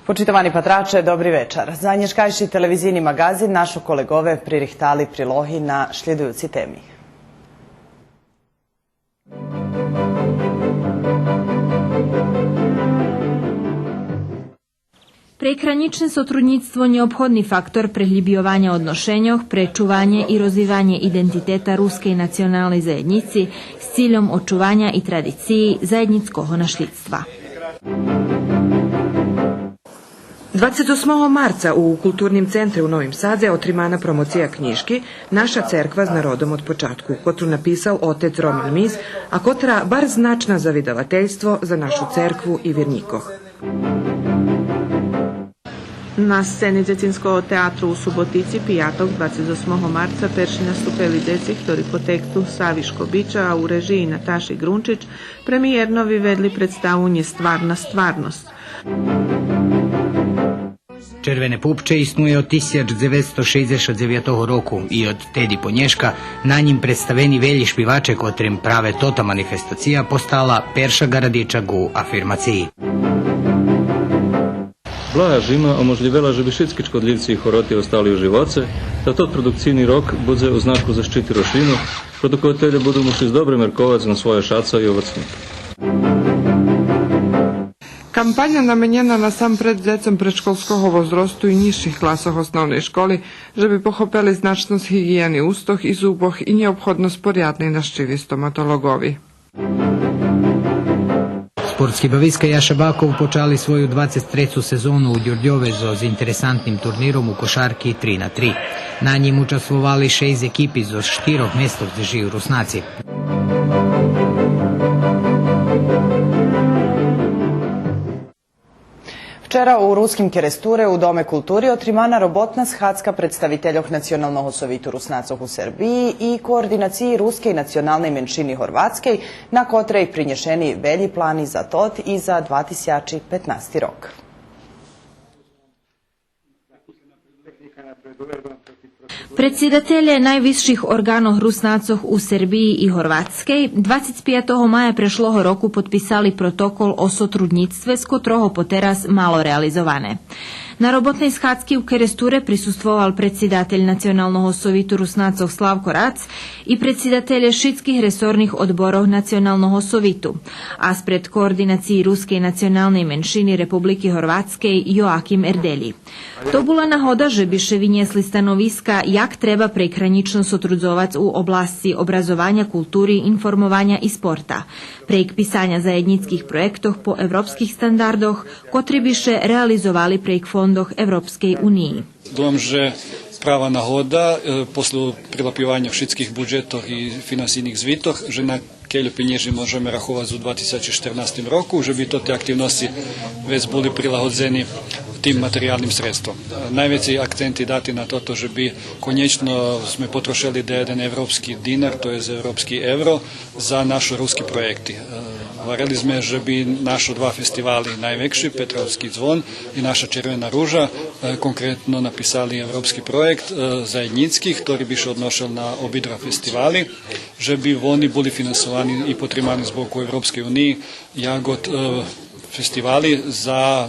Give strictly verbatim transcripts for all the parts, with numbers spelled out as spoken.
Почитовани патраче, добри вечар. За нєшкайши телевизийни маґазин нашо колеґове пририхтали прилоги на шлїдуюци теми. Прейґранїчне сотруднїцтво нєобходни фактор преглїбйованя одношеньох, пре чуванє и розвиванє идентитета рускей националней заєднїци з цильом очуваня и традициї заєднїцкого нашлїдства. Двацец осмого марца у Културним центре у Новим Садзе отримана промоция кнїжки „Наша церква з народом од початку”, котру написал отец Роман Мис, а котра барз значна за видавательство, за нашу церкву и вирнїкох. На сцени Дзецинского театру у Суботици пияток, двацец осмого марца, перши наступели дзеци хтори под тексту Сави Шкобича, а у режиї Наташи Ґрунчич, премиєрно виведли представу „Нєстварна стварносц”. Червене пупче иснує од тисяч дзеветсто шейдзешат дзевятого року и од теди по нєшка на нїм представени велї шпиваче, котрим праве тота манифестация постала перша ґарадича ґу афирмациї. Блага жима оможлївела же би шицки чкодлївци и хороти остали у живоце, та тот продукцийни рок будзе у знаку защити рошлїнох, продукователє буду мушиц добре мерковац на свойо шаца и овоцнїки. Кампаня наменєна насампред дзецом предшколского возросту и нїзших класох основней школи, же би похопели значносц гиґиєни устох и зубох и нєобходносц порядней нащиви стоматолоґови. Спортски бависка „Яша Баков” почали свою двацец трецу сезону у Дюрдьове зоз интересантним турниром у кошарки три на три. На нїм участвовали шейсц екипи зоз штирох местох дзе жию Руснаци. Вчера у Руским Керестуре у Доме култури отримана роботна схадзка представительох Националного совиту Руснацох у Сербиї и координациї рускей националней меншини горватскей, на котрей принєшени велї плани за тот и за два тисячи петнасти рок. Предсидателє найвисших орґанох Руснацох у Сербиї и Горватскей двацец пиятого мая прешлого року подписали протокол о сотруднїцтве, з котрого потераз мало реализоване. На роботней схадзки у Керестуре присуствовал предсидатель Националного совиту Руснацох Славко Рац и предсидателє шицких ресорних одборох Националного совиту, а спред координациї рускей националней меншини Републики Горватскей Йоаким Ерделї. То була нагода же би ше винєсли становиска як треба прейґгранїчно сотрудзовац у обласци образованя, култури, информованя и спорта, прейґ писаня заєднїцких проєктох по европских стандардох, котри би ше реализовали прейґ фондох Европскей униї. Думам же права нагода, е, после прилапйованя шицких буджетох и финансийних звитох, же на кельо пенєжи можеме раховац у два тисячи штернастим року, же би тоти активносци вец були прилагодзени тим материялним средством. Найвецей акценти дати на тото же би конєчно зме потрошели даєден европски динар, то єст европски евро, за нашо руски проєкти. Е, гварели зме же би нашо два фестивали найвекши, Петровски дзвон и Наша червена ружа, е, конкретно написали европски проєкт, е, заєднїцки, хтори би ше одношел на обидва фестивали, же би вони були финансовани и потримани з боку Европскей униї, як од, е, фестивали за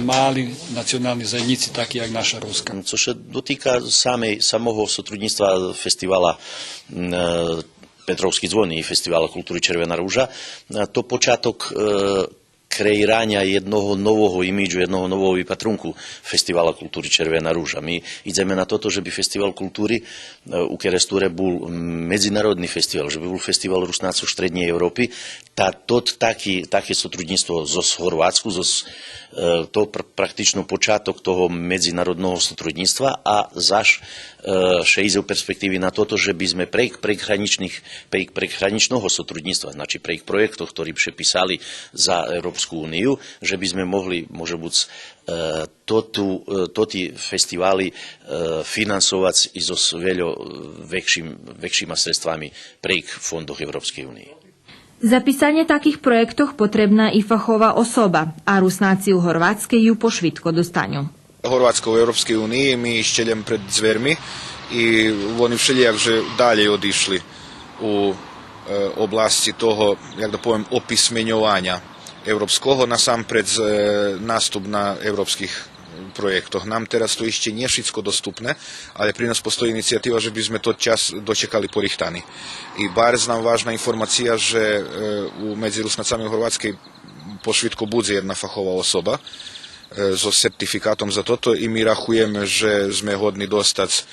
мали национални заєднїци, таки як наша руска. Цо ше дотика самей, самого сотруднїцтва фестивала, м, е, Петровски дзвон и фестивала култури Червена ружа, е, то початок, е, креираня єдного нового имиджу, єдного нового випатрунку фестивала култури Червена ружа. Ми идземе на тото же би фестивал култури, е, у Керестуре бул медзинародни фестивал, же би бул фестивал Руснацох Штреднєй Европи. Та тот таки, таке сотруднїцтво зоз Горватску, зоз, е, то пр-, практично початок того медзинародного сотруднїцтва, а заш, е, ше идзе у перспективи на тото же би зме прейґ, прейґгранїчних, прейґ, прейґгранїчного сотруднїцтва, значи прейґ проєктох, хтори би ше писали за Европску унию, же би зме могли, може буц, е, тоту, е, тоти фестивали, е, финансовац и зоз вельо, е, векшим, векшима средствами прейґ фондох Европскей униї. За писанє таких проєктох потребна и фахова особа, а Руснаци у Горватскей ю пошвидко достаню. Горватска у Европскей униї, ми ище лєм пред дзвєрми и вони вшелїяк же далєй одишли у, е, обласци того, як да повем, описменьованя. Европского, насампредз, е, наступ на европских проєктох. Нам тераз то ище нє шицко доступне, але при нас постої инициятива же би зме тот час дочекали порихтани. И барз нам важна информация же, е, у, медзи Руснацами у Горватскей пошвидко будзе єдна фахова особа, е, зоз сертификатом за тото и ми рахуєме же зме годни достац,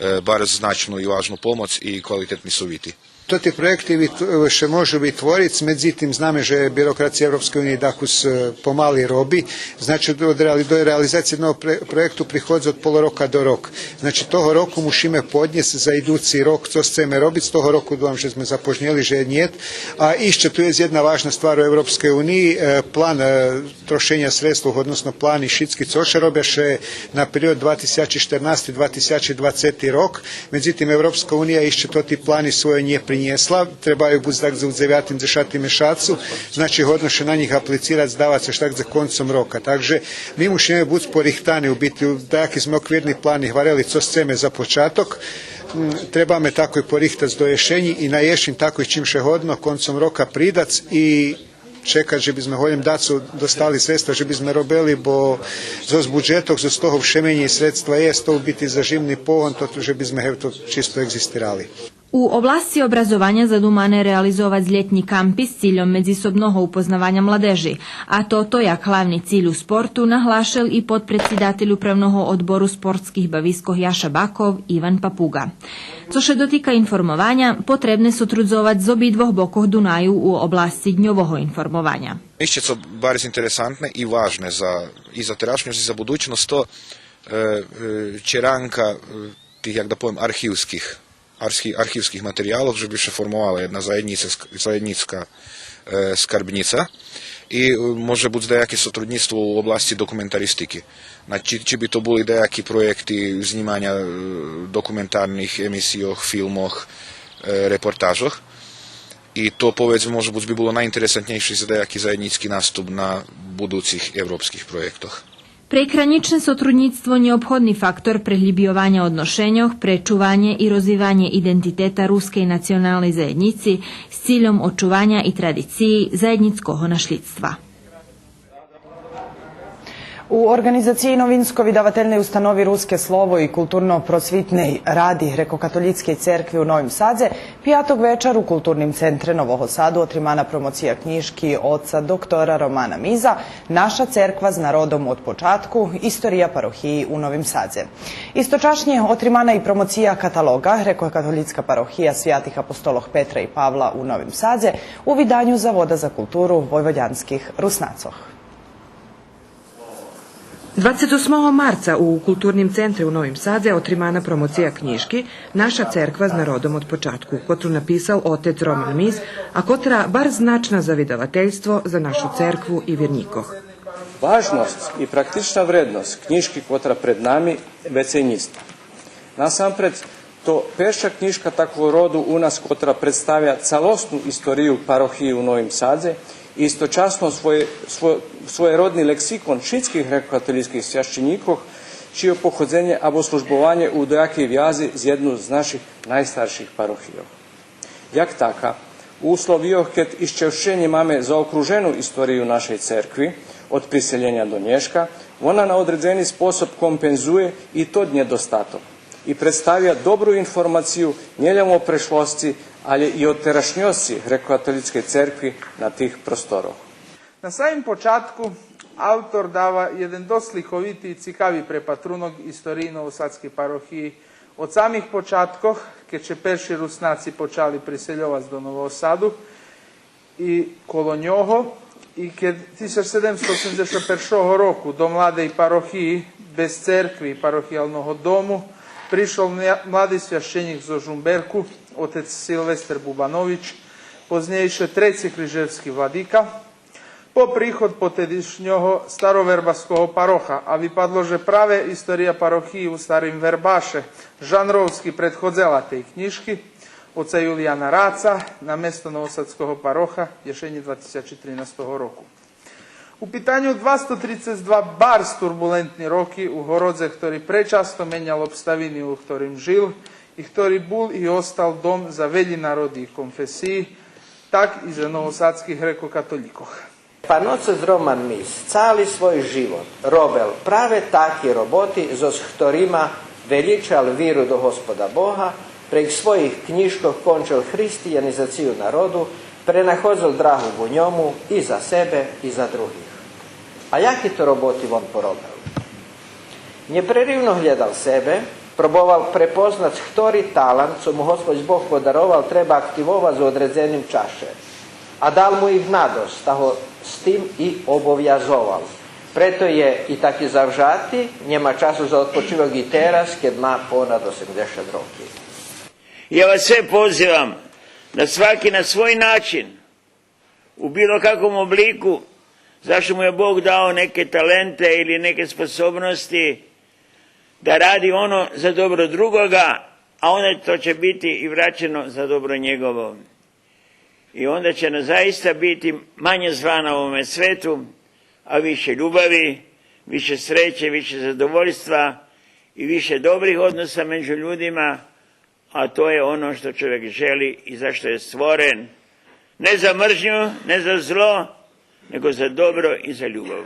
е, барз значну и важну помоц и квалитетни совити. Тоти проєкти вит-, ше можу витвориц, медзитим знаме же бирokraция Европскей униї дакус, е, помали роби. Значи, од реали-, до реализациї єдного пре-, проєкту приходзи од пол рока до рок. Значи, того року мушиме поднєсц за идуци рок цо сцеме робиц. Того року думам же зме запожнєли, же нєт. А ище ту єст єдна важна ствар у Европскей униї, е, план, е, трошеня средствох, односно плани шицки цо ше робя ше на период два тисячи штернасти, два тисячи двацети рок. Медзитим, Европска уния ище тоти плани свойо нє принєсла. Требаю буц так у дзевятим, дзешатим мешацу. Значи, годно ше на нїх аплицирац, здавац ше так за концом рока. Так же ми мушиме буц порихтани, у бити, даяки зме оквирни плани гварели цо сцеме за початок. М, требаме такой порихтац до єшенї и на єшень такой чим ше годно концом рока придац и чекац же би зме голєм дацо достали средства же би зме робели, бо зоз буджетох, зоз того вше менєй средства єст, то у бити за жимни погон, то же би зме, гевто, чисто еґзистирали. У обласци образованя задумане реализовац лєтнї кампи з цильом медзисобного упознаваня младежи, а тото як главни циль у спорту наглашел и подпредсидатель Управного одбору спортских бавискох Яша Баков Иван Папуґа. Цо ше дотика информованя, потребне сотрудзовац з обидвох бокох Дунаю у обласци дньового информованя. Ище цо барз интересантне и важне за, и за терашньосц, и за будучносц, то, е, е, черанка, е, тих, як да повем, архивских, архи-, архивских материялох, же би ше формовала єдна заєднїца ск-, заєднїцка, е, скарбнїца. И, е, може буц даяке сотруднїцтво у обласци документаристики. Значи, чи, чи би то були даяки проєкти знїманя, е, документарних емисийох, филмох, е, репортажох. И то, поведзме, може буц би було найинтересантнєйше за даяки заєднїцки наступ на будуцих европских проєктох. Прекранїчне сотруднїцтво нєобходни фактор преглїбйованя одношеньох, пре чуванє и розвиванє идентитета рускей националней заєднїци з цильом очуваня и традициї заєднїцкого нашлїдства. У орґанизациї Новинско-видавательней установи Руске слово и Културно-просвитней ради Грекокатолїцкей церкви у Новим Садзе пияток вечар у Културним центре Нового Саду отримана промоция кнїжки отца доктора Романа Миза Наша церква з народом од початку, история парохиї у Новим Садзе. Источашнє отримана и промоция каталоґа Грекокатолїцка парохия святих апостолох Петра и Павла у Новим Садзе у виданю Завода за културу войводянских Руснацох. Двацец осмого марца у Културним центре у Новим Садзе отримана промоция кнїжки Наша церква з народом од початку, котру написал отец Роман Миз, а котра барз значна за видавательство, за нашу церкву и вирнїкох. Важносц и практична вредносц кнїжки котра пред нами вецей нє єст. Насампредз, то перша кнїжка такого роду у нас котра представя цалосну историю парохиї у Новим Садзе и источасно своє-, сво-, своєродни лексикон шицких грекокатолїцких священїкох, чиє походзенє або службованє у даякей вязи з єдну з наших найстарших парохийох. Як така, у условийох кед ище вше нємаме заокружену историю нашей церкви од приселєня до нєшка, вона на одредзени способ компензує и тот нєдостаток и представя добру информацию нєлєм о прешлосци, алє и о терашньосци грекокатолїцкей церкви на тих просторох. На самим початку автор дава єден досц слиховити и цикави препатрунок истории Новосадскей парохиї, од самих початкох, кед ше перши Руснаци почали присельовац до Нового Саду и коло нього, и кед тисяч седемсто осемдзешат першого року до младей парохиї, без церкви и парохиялного дому, пришол мля-, млади священїк зоз Жумберку, отец Силвестер Бубанович, познєйше треци крижевски владика, по приход потедишнього старовербаского пароха, а випадло же праве история парохиї у Старим Вербаше жанровски предходзела тей кнїжки отца Юлияна Раца на место новосадского пароха єшенї два тисячи тринастого року. У питаню двасто трицец два барз турбулентни роки у городзе, хтори пречасто менял обставини у хторим жил и хтори бул и остал дом за велї народи и конфесиї, так и за новосадских грекокатолїкох. Пан отец Роман Мис цали свой живот робел праве таки роботи зоз хторима велїчал виру до Господа Бога, прейґ своїх кнїжкох кончел християнизацию народу, пренаходзел драгу во ньому и за себе, и за других. А яки то роботи вон поробел? Нєпреривно глєдал себе, пробовал препознац хтори талант цо му Господь Бог подаровал треба активовац у одредзеним чаше. А дал му их надосц, та го з тим и обовязовал. Прето є и таки завжати, нєма часу за одпочивок и тераз, кед ма понад осемдзешат роки. Я вас све позивам да сваки на свой начин, у било каком облику, зашто му є Бог дао неке таленте или неке способности, да ради оно за добро другога, а онда то ће бити и враћено за добро његово. И онда ће нам заиста бити манє зла на овоме свету, а више љубави, више среће, више задовольства и више добрих односа међу људима, a to je ono što čovjek želi i za što je stvoren. Ne za mržnju, ne za zlo, nego za dobro i za ljubav.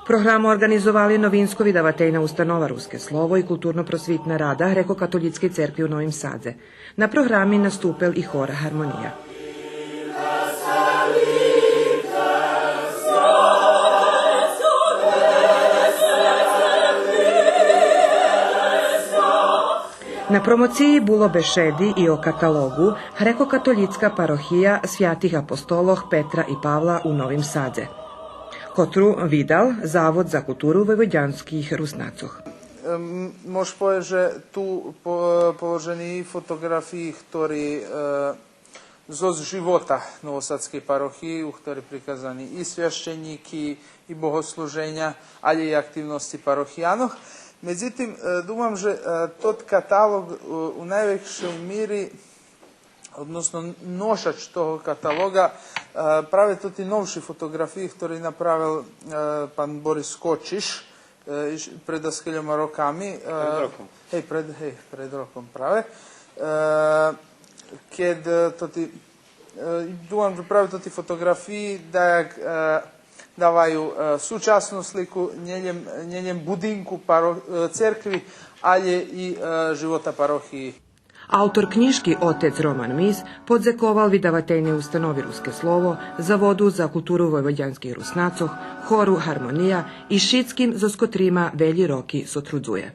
Програму орґанизовали Новинско-видавательна установа Руске слово и Културно-просвитна рада Грекокатолїцкей церкви у Новим Садзе. На програми наступел и хор Гармония. На промоциї було бешеди и о каталоґу Грекокатолїцка парохия святих апостолох Петра и Павла у Новим Садзе, котру видал Завод за културу войводянских Руснацох. Ем, мож повесц же ту по-, положени фотоґрафиї хтори, е, зоз живота Новосадскей парохиї, у хтори приказани и священїки, и богослуженя, алє и активносци парохиянох. Медзитим, е, думам же, е, тот каталоґ, е, у найвекшей мири односно ношач того каталоґа, е, праве тоти новши фотоґрафиї хтори направел, е, пан Борис Кочиш, е, пред даскельома роками, е, пред роком. Гей, пред, гей, пред роком праве. Е, кед, е, тоти, е, думам же праве тоти фотоґрафиї даяк, е, даваю, е, сучасну слику нє лєм, нє лєм будинку паро-, е, церкви, алє и, е, живота парохиї. Автор кнїжки отец Роман Мис подзековал Видавательней установи Руске слово, Заводу за културу войводянских Руснацох, хору Гармония и шицким зоз котрима велї роки сотрудзує.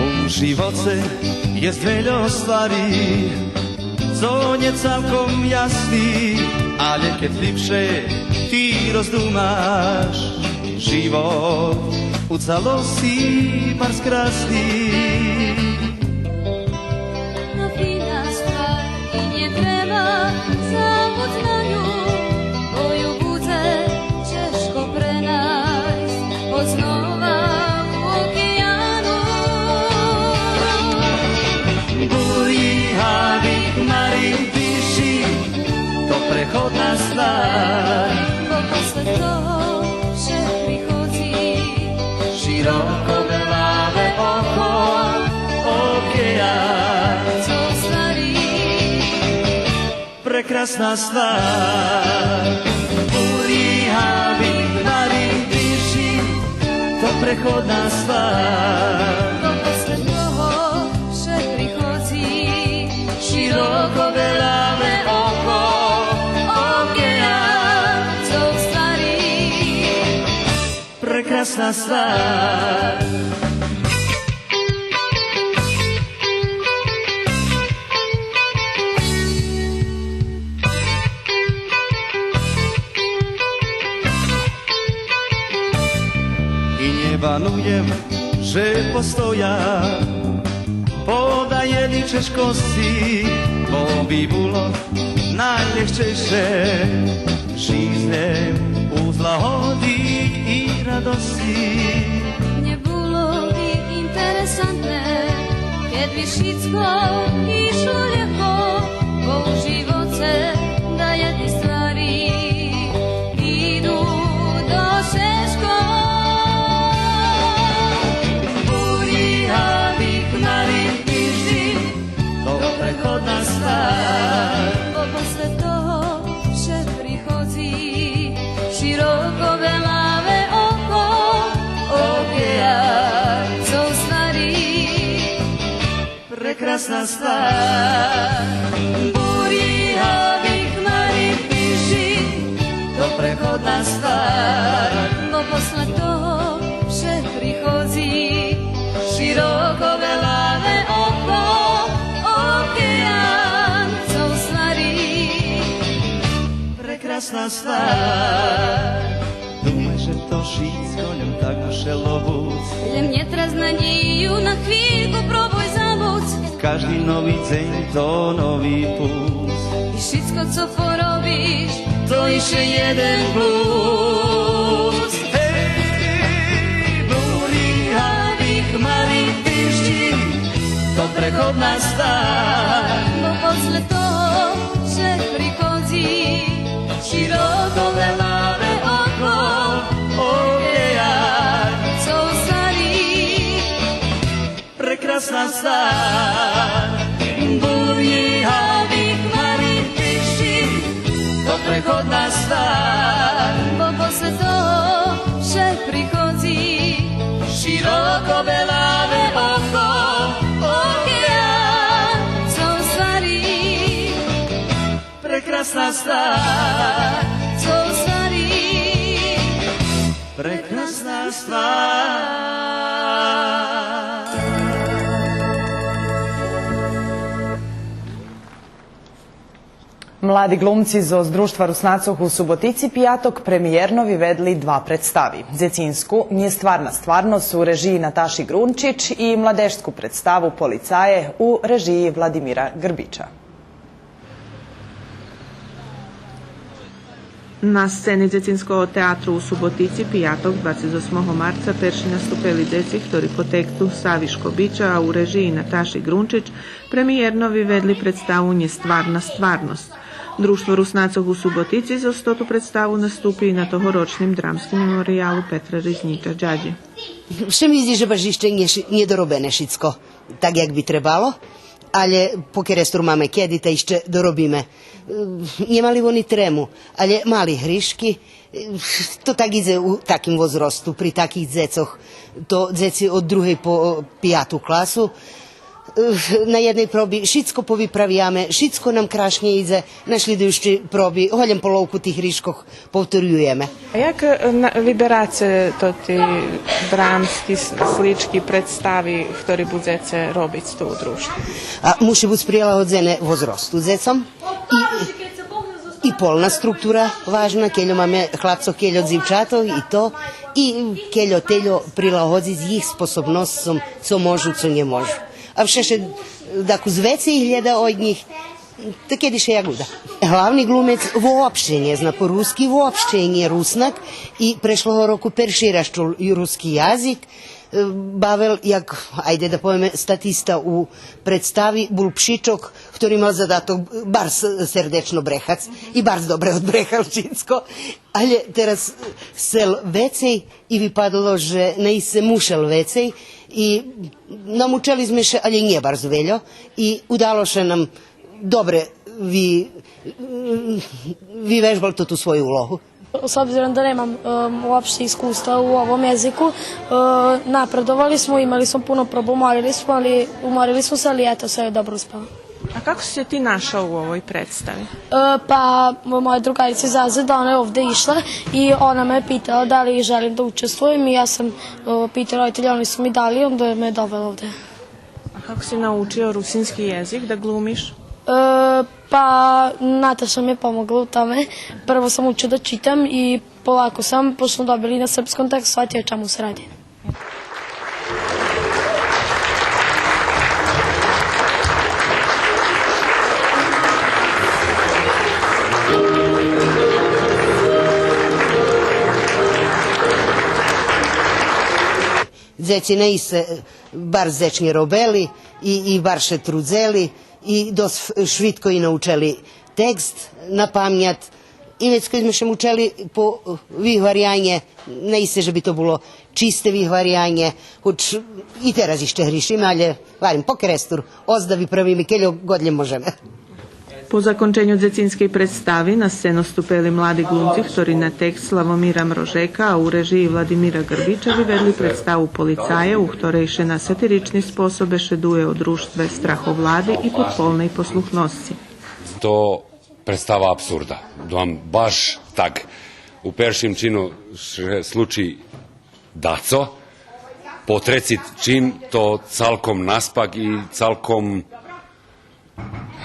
У живоце єст вельо ствари цо нє цалком ясни, алє кед лїпше ти роздумаш, живот у цалосци барз красни. Но фина ствар и нє треба забуц на ню, бо ю будзе чежко пренайсц ознова у океану. Бурї, габи, хмари, дижджи, то преходна ствар. Бо послед того вше приходзи. Широко велаве окол, океан. Цо ствари. Прекрасна ствар. Бурї, габи, хмари, дижджи, то преходна ствар. До последнього вше приходзи. Широко велаве окол, океан, цо ствари. Прекрасна ствар. И нє бануєм же постоя подаєни чежкосци, бо би було найлєгчейше жиц лєм у Благодаті і радости. Нє було би интересантне, кед би шицко ишло лєгко, бо у живоце даєдни ствари иду досц тежко. Бурї, гаври, хмари, дижди, то преходна ствар. Бо после того вше приходзи широко велаве окол, океан, цо у ствари прекрасна ствар. Бурї, гаври, хмари, дижди, то преходна ствар. Бо после того вше приходзи широко велаве окол, океан, цо у ствари прекрасна ствар. Думай же то шицко лєм так мушело буц. Лєм нє траць надїю, на хвильку пробуй забуц. Кажди нови дзень то нови пуц. И шицко цо поробиш, то ище єден плюс. Гей, бурї, гаври, хмари, дижди, то преходна ствар. Бо после того вше приходзи широко велаве окол, океан, цо у ствари прекрасна ствар. Бурї, гаври, хмари, дижди, то преходна ствар. Бо после того вше приходзи широко велаве окол, океан, цо у ствари прекрасна ствар. Цо у ствари прекрасна ствар. Млади ґлумци зоз Дружтва Руснацох у Суботици пияток премиєрно виведли два представи. Дзецинску Нєстварна стварносц у режиї Наташи Ґрунчич и младежску представу Полицаї у режиї Владимира Ґрбича. На сцени Дзецинского театру у Суботици пияток, двацец осмого марца, перши наступели дзеци хтори под тексту Сави Шкобича, а у режиї Наташи Ґрунчич, премиєрно виведли представу Нєстварна стварносц. Дружтво Руснацох у Суботици зоз тоту представу наступи и на тогорочним драмским мемориялу Петра Ризнїча Дядї. Вше ми издзи же баш ище нє ши-, нє доробене шицко так як би требало, алє по Керестур маме кеди, та ище доробиме. Е, нє мали вони трему, алє мали гришки. Е, то так идзе у таким возросту, при таких дзецох. То дзеци од другей по пияту класу. Е, на єдней проби шицко повиправяме, шицко нам крашнє идзе, на шлїдуюци проби голєм половку тих гришкох повторюєме. А як, е, на-, вибераце тоти драмски с-, слички, представи, хтори будзеце робиц ту у Дружтве? А, муши буц прилагодзене возросту дзецом. И, и полна структура важна, кельо маме хлапцох, кельо дзивчатох, и то, и кельо-тельо прилагодзиц їх способносцом, цо можу, цо нє можу. А вше ше дакус вецей глєда од нїх, та кеди ше як уда. Главни ґлумец вообще нє зна по руски, вообще нє Руснак. И прешлого року перши раз чул и руски язик, е, бавел як, айде да повеме, статиста у представи, бул Пшичок, хтори мал задаток барз сердечно брехац и барз добре одбрехал шицко. Алє тераз сцел вецей и випадало же наисце мушел вецей и намучели зме ше, алє нє барз вельо, и удало ше нам добре ви-, вивежбал ту, ту свою улогу. S obzirom da nemam, em, uopšte iskustva u ovom jeziku, e, napredovali smo, imali smo puno proba, umorili smo, ali, umorili smo se, ali eto, sve je dobro uspelo. A kako si se ti našao u ovoj predstavi? E, pa, mo-, moja drugarica iz razreda, ona je ovde išla i ona me je pitala da li želim da učestvujem i ja sam, e, pitala roditelje, oni su mi dali, onda me je dovela ovde. A kako si naučio rusinski jezik da glumiš? E, pa, Nataša mi je pomogla u tome. Prvo sam učio da čitam i polako sam, pošto smo dobili na srpskom, tako shvatio o čemu se radi. Дзеци наисце барз дзечнє робели и, и барз ше трудзели и досц швидко и научели текст на памят. И вецка кед зме ше мучели по вигварянє, наисце же би то було чисте вигварянє, хоч и тераз ище гришиме, алє, гварим, по Керестур, озда виправиме кельо год лєм можеме. По законченю дзецинскей представи на сцену ступели млади глумци хтори на текст Славомира Мрожека, а у режиї Владимира Грбича виведли представу Полицаї, у хторей ше на сатирични способ бешедує о дружтве страховлади и подполней послухносци. То представа абсурда. Думам, баш так. У першим чину ше случи дацо, по треци чин то цалком наспак и цалком,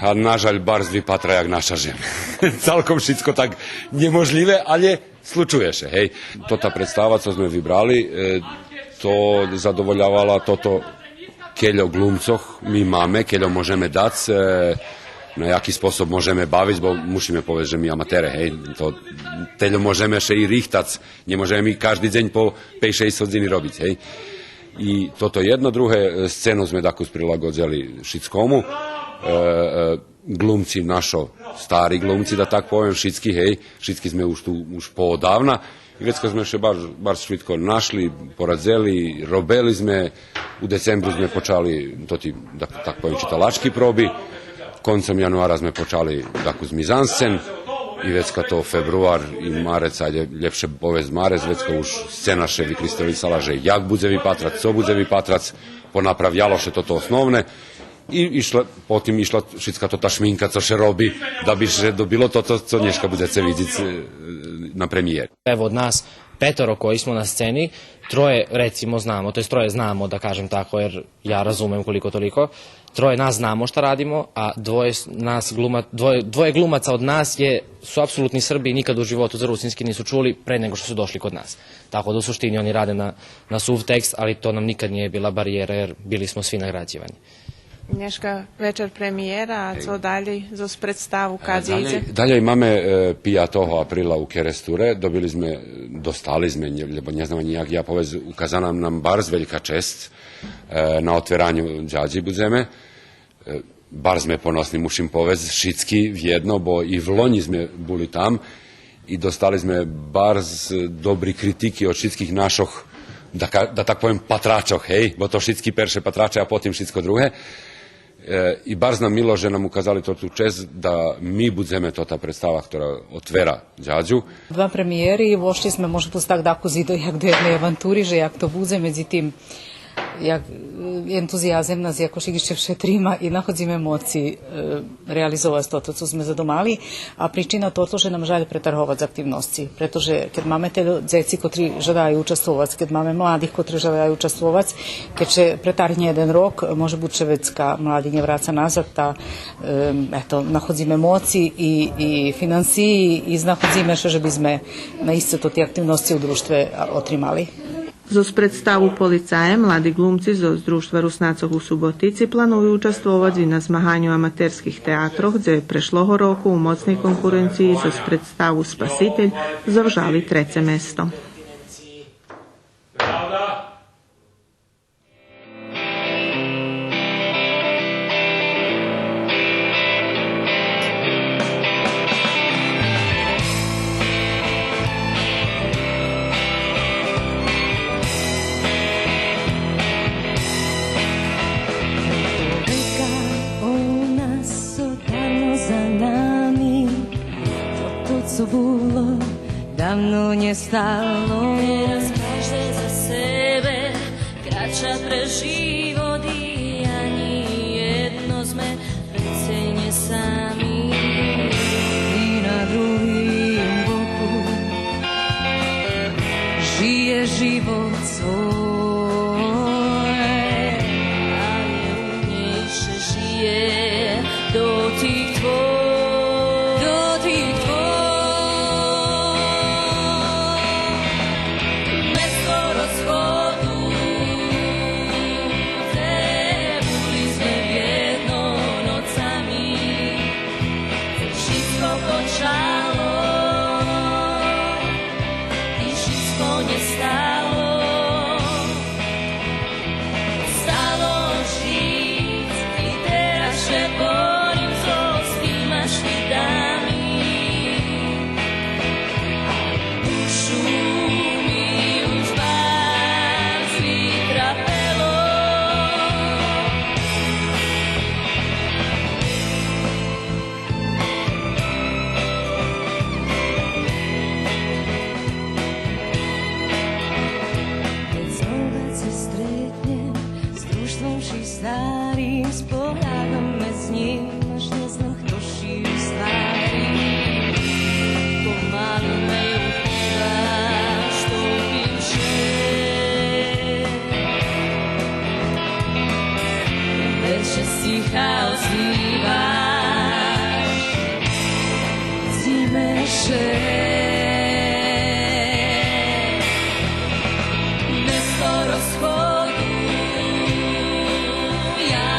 а нажаль, барз випатра як наша жем. Цалком шицко так нєможлїве, алє случує ше, гей. Тота представа цо зме вибрали, е, то задоволявала тото кельо глумцох ми маме, кельо можеме дац, е, на яки способ можеме бавиц, бо мушиме повесц же ми аматере, гей, то тельо можеме ше и рихтац, нє можеме ми кажди дзень по пейц-шейсц годзини робиц, гей. И тото єдно, друге, е, сцену зме дакус прилагодзели шицкому, е, е, глумци нашо, стари глумци, да так повем, шицки, гей, шицки зме уж ту, уж поодавна. И вецка зме ше барз, барз швидко нашли, порадзели, робели зме, у децембру зме почали тоти, да так повем, читалачки проби, концом януара зме почали дакус мизансцен, и вецка то фебруар и марец, айде, лєпше повесц марец, вецка уж сцена ше викристалисала же як будзе випатрац, цо будзе випатрац, понаправяло ше тото основне. И ишла, потим ишла шицка тота шминка цо ше роби, да би ше добило тото цо нєшка будзеце видзиц, е, на премиєри. Ево, од нас петоро који смо на сцени, троје, рецимо, знамо, то јест троје знамо, да кажем тако, јер ја разумем колико толико, троје нас знамо шта радимо, а двоје с-, нас глума-, двоје, двоје глумаца од нас је, су апсолутни Срби и никад у животу за русински нису чули пред него што су дошли код нас. Тако да у суштини они раде на, на сув текст, али то нам никад није била баријера, јер били смо сви награђивани. Нєшка вечер премиєра, а цо далєй зоз представу, кадзи идзе? Далєй маме, е, пиятого априла у Керестуре, добили зме, достали зме, нє, лєбо нє знам анї як я повесц, указана нам барз велька чесц, е, на отвераню Дядї будземе. Е, барз зме поносни, мушим повесц, шицки вєдно, бо и влонї зме були там. И достали зме барз добри критики од шицких нашох, да ка-, да так повем, патрачох, гей, бо то шицки перше патраче, а потим шицко друге. Е, и барз нам мило же нам указали тоту чесц да ми будземе тота представа хтора отвера Дядю. Два премиєри и вошли зме, може буц, так дакус и до, як до єдней авантури, же як то будзе, медзитим, як, е, ентузиязем нас якошик ище вше трима и находзиме моци, е, реализовац тото цо зме задумали, а причина тото же нам жаль претарговац активносци, прето же кед маме тельо дзеци котри жадаю участвовац, кед маме младих котри жадаю участвовац, кед ше претаргнє єден рок, може буц же вецка млади нє враца назад, та, ем, ето, находзиме моци и, и финансиї и знаходзиме ше же би зме наисце тоти активносци у дружтве, а, отримали. Зоз представу Полицаї млади глумци зоз Дружтва Руснацох у Суботици планую участвовац и на змаганю аматерских театрох, дзе прешлого року у моцней конкуренциї зоз представу Спаситель завжали треце место. Повека у нас су давно за нами, тото цо було давно нєстало. Тераз кажде за себе крача през живот и анї єдно зме вецей нє сами. И на другим боку жиє живот свой, алє у нєй ше жиє до тих твоїх, до тих твоїх. Место розходу Старим спогадом ме знїмаш, нє знам хто ши у ствари. Помалу ме упиваш, што пише. Веце стиха озиваш, ци ме ше. Место розходу я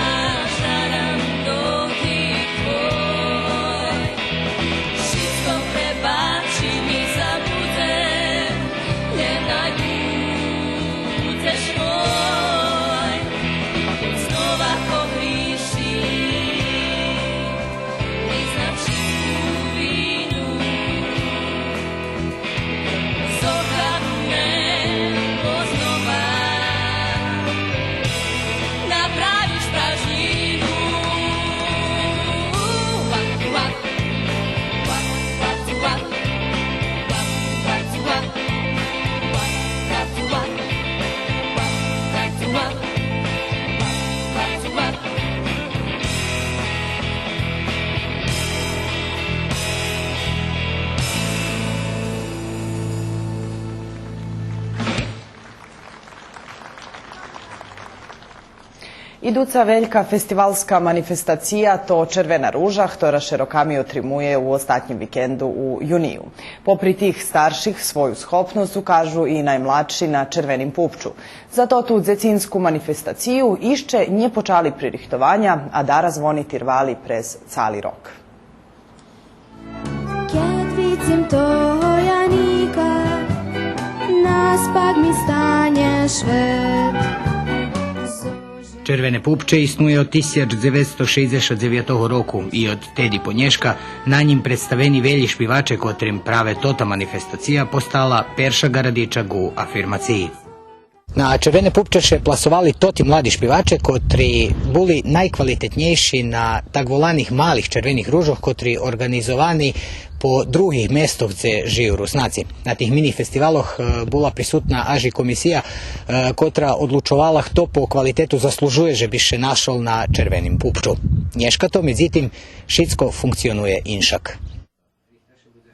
жарам дотик твой. Шицко пребачим и забудзем, лєм най будзеш мой. Кед знова погришим, признам шицку вину. Зохабнем го знова, направиш пражнїну. Идуца велька фестивалска манифестация то Червена ружа, хтора ше роками отримує у остатнїм викенду у юнию. Попри тих старших, свою схопносц укажу и наймладши на Червеним пупчу. За тоту дзецинску манифестацию ище нє почали пририхтованя, а дараз вони тирвали през цали рок. Кед видзим того Яника, наспак ми станє швет. Червене пупче иснує од тисяч дзеветсто шейдзешат дзевятого року и од теди по нєшка на нїм представени велї шпиваче, котрим праве тота манифестация постала перша ґарадича ґу афирмациї. На Червене пупче ше пласовали тоти млади шпиваче, котри були найквалитетнєйши на так воланих малих червених ружох, котри орґанизовани по других местох дзе жию Руснаци. На тих мини-фестивалох, е, була присутна аж и комисия, е, котра одлучовала хто по квалитету заслужує же би ше нашол на Червеним пупчу. Нєшка то, медзитим, шицко функционує иншак.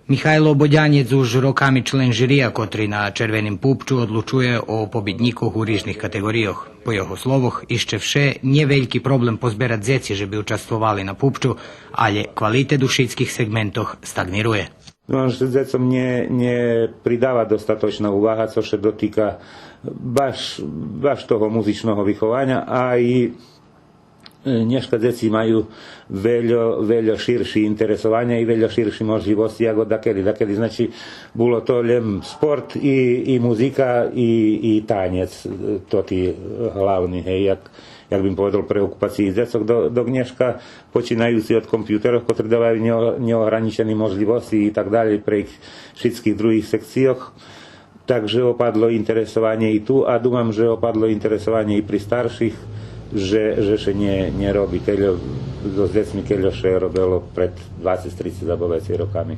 Михайло Бодянєц уж роками член жирия, котри на Червеним пупчу одлучує о побиднїкох у рижних катеґорийох. По його словох, ище вше нє вельки проблем позберац дзеци же би участвовали на пупчу, алє квалитет у шицких сегментох стаґнирує. Думам же дзецом нє, нє придава достаточна увага, цо ше дотика баш, баш того музичного вихованя, а и Е, нєшка дзеци маю вельо, вельо ширши интересованя и вельо ширши можлївосци яко дакеди. Дакеди, значи, було то лєм спорт и, и музика и, и танєц, е, тоти главни, гей, як, як бим поведол, преокупациї дзецох. До, док нєшка, починаюци од компютерох, котри даваю нє-, нєоґранїчени можлївосци и так далєй, прейґ шицких других секцийох. Так же опадло интересованє и ту, а думам же опадло интересованє и при старших, же, же ше нє, нє роби тельо зоз дзецми, кельо ше робело пред двацец, трицец або вецей роками.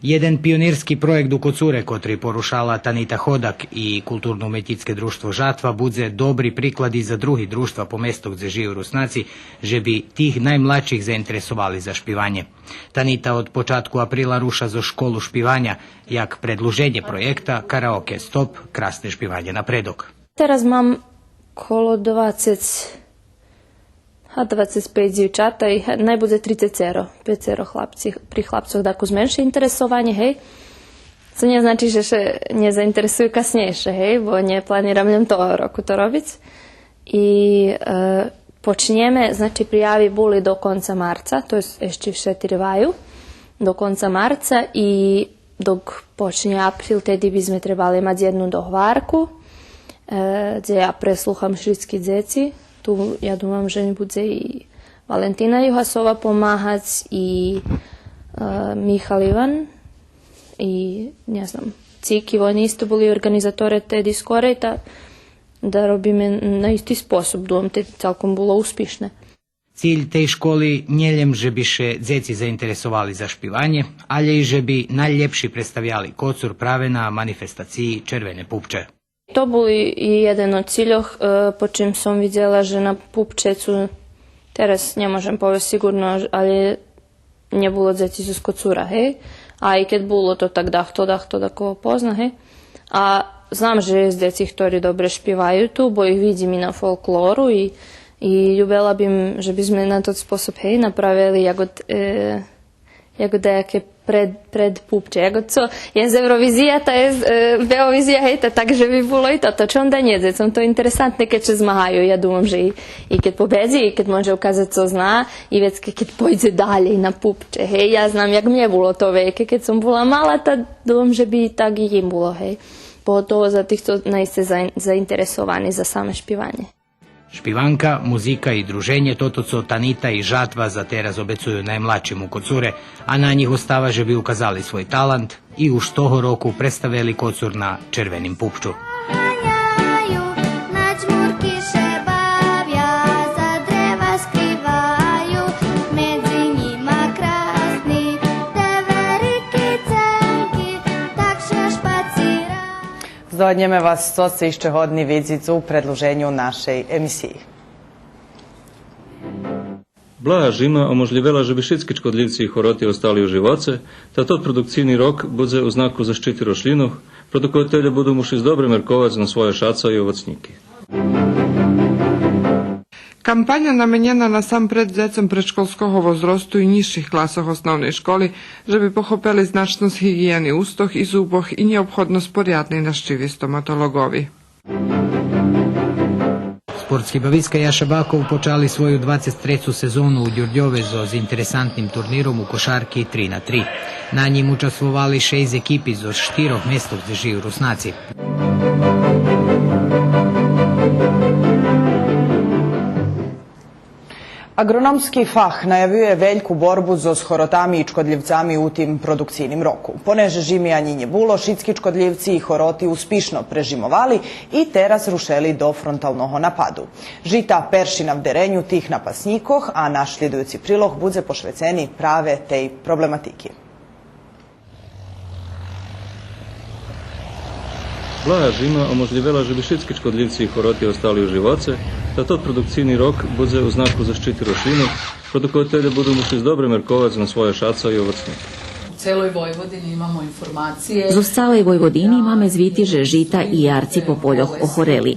Єден пионирски проєкт у Коцуре, котри порушала Танита Ходак и Културно-уметнїцке дружтво Жатва, будзе добри приклад и за други дружтва по местох дзе жию Руснаци, же би тих наймладших заинтересовали за шпиванє. Танита од початку априла руша зоз школу шпиваня, як предлуженє проєкта Караоке Стоп, красне шпиванє напредок. Тераз мам коло двацец, а двацец пейц дзивчата и, га, най будзе трицецеро, пецеро хлапци, при хлапцох дакус менше интересованє, гей. Цо нє значи же ше нє заинтересую каснєйше, гей, бо нє планирам лєм того року то робиц. И, е, почнєме, значи, прияви були до конца марца, то єст ище вше тирваю до конца марца и док почнє април, теди бизме требали мац єдну догварку, е, дзе я преслухам шицки дзеци. Ту, я думам же ми будзе и Валентина Югасова помагац и, е, Михал Иван и, нє знам, Цики, вони исто були орґанизаторе теди скорей, та да робиме на исти способ, думам, те цалком було успишне. Циль тей школи нє лєм же би ше дзеци заинтересовали за шпиванє, алє и же би найлєпши представяли Коцур праве на манифестациї Червене пупче. То бул и, и єден од цильох, е, по чим сом видзела же на Пупче цу, тераз нє можем повесц сиґурно, але нє було дзеци зоз Коцура, гей? А и кед було, то так дахто, дахто дакого позна, гей? А знам же єст дзеци хтори добре шпиваю ту, бо их видзим и на фолклору и, и любела бим же би зме на тот способ, гей, направели як од, е, як даяке пред, пред Пупче. Як од цо, єст Евровизия, та єст, е, Беовизия, гей, та так же би було и тото. Чом да нє, дзецом то интересантне кед ше змагаю. Я думам же и, и кед победзи, и кед може указац цо зна, и вецка кед пойдзе далєй на Пупче, гей, я знам як мнє було то вейке, кед сом була мала, та думам же би и так и їм було, гей. Поготово за тих цо наисце за-, заинтересовани за саме шпиванє. Шпиванка, музика и друженє, тото цо Танита и Жатва за тераз обецую наймладшим у Коцуре, а на нїх остава же би указали свой талант, и уж того року представели Коцур на Червеним Пупчу. Ганяю, на чмурки ше бавя, за древа скриваю, медзи нїма красни, деверики ценки, так ше шпацира. Здогаднєме вас цо сце ище годни видзиц у предлуженю нашей емисиї. Блага жима оможлївела же би шицки чкодлївци и хороти остали у живоце, та тот продукцийни рок будзе у знаку защити рошлїнох, продукователє буду мушиц добре мерковац на свойо шаца и овоцнїки. Кампаня наменєна насампред дзецом предшколского возросту и нїзших класох основней школи, же би похопели значносц гиґиєни устох и зубох и нєобходносц порядней нащиви стоматолоґови. Спортски бависка Яша Баков почали свою двацец трецу сезону у Дюрдьове зоз интересантним турниром у кошарки три на три. На нїм участвовали шейсц екипи зоз штирох местох дзе жию Руснаци. Агрономски фах наявює вельку борбу зоз хоротами и чкодлївцами у тим продукцийним року. Понеже жими анї нє було, шицки чкодлївци и хороти успишно прежимовали и тераз рушели до фронталного нападу. Жита перши на вдереню тих напаснїкох, а наш шлїдуюци прилог будзе пошвецени праве тей проблематики. Блага жима оможлївела же би шицки чкодлївци и хороти остали у живоце, та тот продукцийни рок будзе у знаку защити рошлїнох, продукователє буду мушиц добре мерковац на свойо шаца и овоцнїки. У целой Войводини имамо информације. Зоз цалей Войводини маме звити же жита и ярци по польох охорели.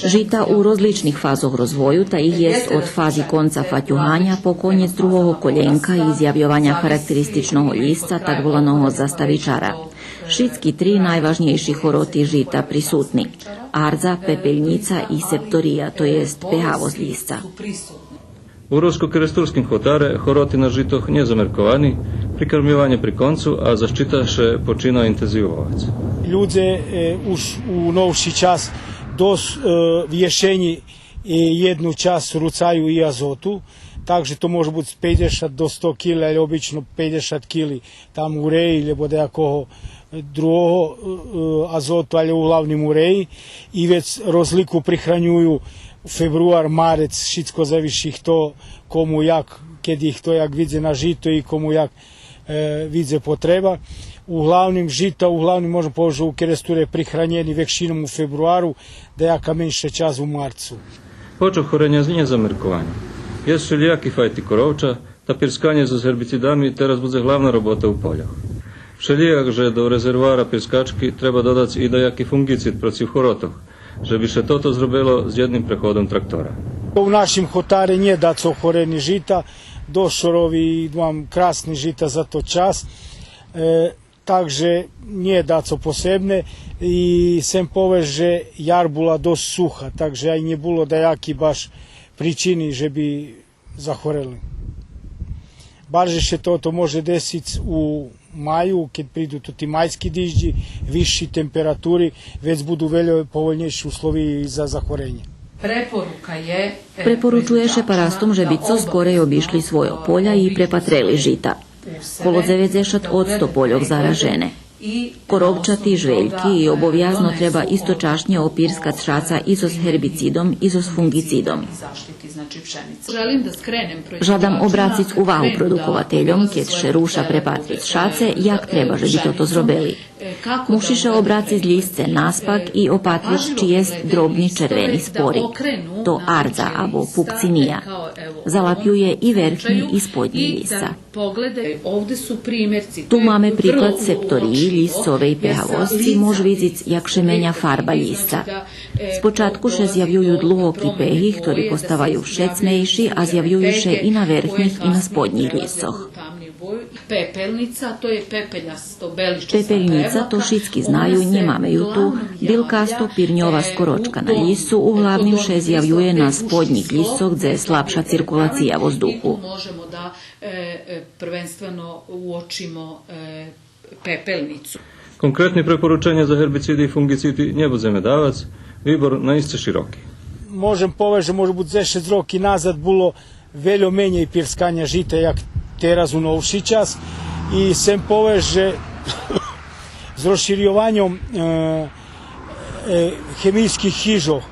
Жита у розличних фазох розвою, та их єст од фази конца фатюганя по конєц другого колєнка и зявйованя характеристичного лїсца, так воланого заставичара. Шицки три найважнєйши хороти жита присутни: ардза, пепельнїца и септория, то єст пегавосц лїсца. У Роско-Керестурским хотаре хороти на житох нє замерковани, прикармйованє при концу, а защита ше почина интензивовац. Людзе, е, уж у новши час досц, е, вєшенї, е, єдну часц руцаю и азоту, так же то може буц пейдзешат до сто кили, але обично пейдзешат кили там уреї, лєбо даякого другого, е, азоту, але углавним уреї. И вец розлику прихранюю фебруар, марец, шицко завиши хто кому як, кеди хто як видзе на жито и кому як, е, видзе потреба. Углавним жита, углавним можем повесц же у Керестуре прихранєни векшином у фебруару, даяка менша часц у марцу. Почок хореня нє замерковани. Єст вшелїяки файти коровча, та пирсканє зоз гербицидами тераз будзе главна робота у польох. Вшелїяк же до резервоара пирскачки треба додац и даяки фунґицид процив хоротох, же би ше тото зробело з єдним преходом трактора. У нашим хотаре нє дацо охорени жита, досц шорови и мам красни жита за тот час. Е, Так же нє дацо посебне и сцем повесц же яр була досц суха, так же ай нє було даяки баш причини же би захорели. Барже ше тото може десиц у маю, кед приду тоти майски диждї, висши температури, вец буду вельо повольнєйши условия и за захоренє. Препорука є, е, Препоручує ше парастом же би цо скорей обишли свойо поля и препатрели жита. Коло дзеведзешат одсто польох заражене. Коровчати, жвельки и обовязно треба источашнє опирскац шаца и зоз гербицидом и зоз фунґицидом. Жадам обрациц увагу продуковательом, кед ше руша препатриц шаце, як треба же би тото зробели. Муши ше обрациц лїсце наспак и опатриц чи єст дробни червени спори. То ардза або пукцинија. Залапює и верхнї и споднї лїсца. Ту маме приклад септориї лїсцовей пегавосци, мож видзиц як ше меня фарба лїсца. Спочатку ше зявюю длугоки пеги, хтори поставаю вше цмейши, а зявюю ше и на верхнїх и на споднїх лїсцох. Пепельница, то є пепелясто беличасто. Пепельница, то шицки знаю, нємаме ю ту. Билкасто пирньова скорочка на лїсцу углавним ше зявює на споднїх лїсцох, дзе слабша циркулация воздуху. Можемо да, е, е, првенствено уочимо, е, пепельницу. Конкретни препорученя за гербициди и фунґициди нє будземе давац, вибор наисце широки. Можем повесц же, може буц, дзешец роки назад було вельо менєй пирсканя жита як тераз у новши час. И сцем повесц же з розширйованьом, е, е, хемийских хижох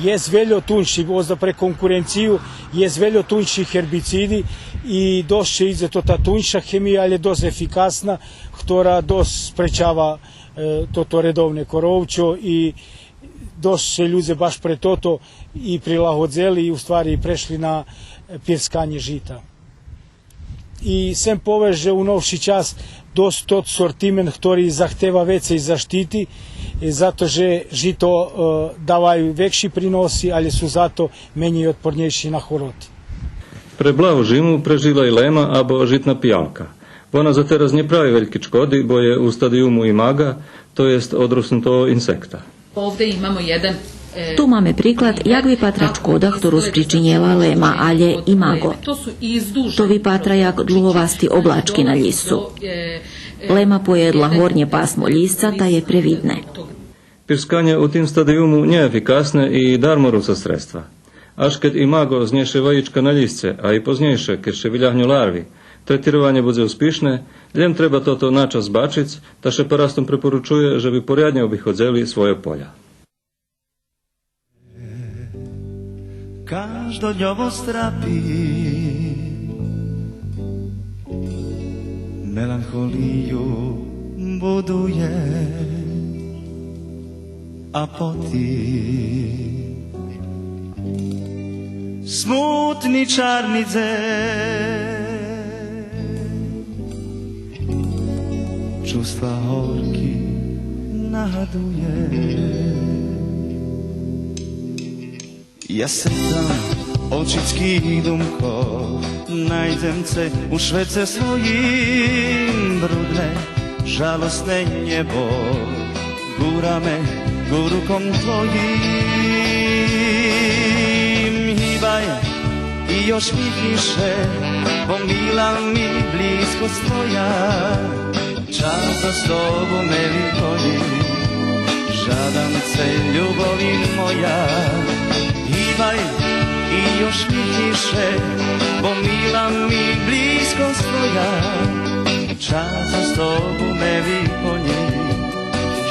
єст вельо тунши, озда пре конкуренцию, єст вельо тунши гербициди и досц ше идзе тота тунша хемия, алє досц ефикасна, хтора досц спречава, е, тото редовне коровчо и досц ше людзе баш пре тото и прилагодзели и у ствари и прешли на, е, пирсканє жита. И сцем повесц же у новши час досц тот сортимент хтори захтева вецей заштити, е, зато же жито, е, даваю векши приноси, алє су зато менєй отпорнєйши на хороти. Пре благу жиму прежила и лема або житна пиявка. Вона за тераз нє прави вельки чкоди, бо є у стадиюму имаґа, то єст одроснутого инсекта. Овде имамо єден, е, Ту маме приклад як випатра чкода хтору спричинєла лема, алє имаґо. То випатра як длуговасти облачки на лїсцу. Лема поєдла горнє пасмо лїсца та є превидне. Пирсканє у тим стадиюму нє ефикасне и дарморуча средства. Аж кед имаґо знєше ваїчка на лїсце, а и познєйше, кед ше вилягню ларви, третированє будзе успишне, лєм треба тото на час бачиц, та ше парастом препоручує же би поряднє обиходзели своє поля. Каждодньово страпи, меланхолию будує, а потим смутни чарни дзень. Чувства горки нагадує. Я сетам очицки, думко, найдзем це у швеце своїм, брудне, жалосне нєбо. Гураме гу руком твоїм, гибай и ошмихни ше, бо мила ми близкосц твоя. Час зоз тобу ме виполнї, жадам це, любови моя. Гибай и ошмихни ше, бо мила ми близкосц твоя. Час зоз тобу ме виполнї,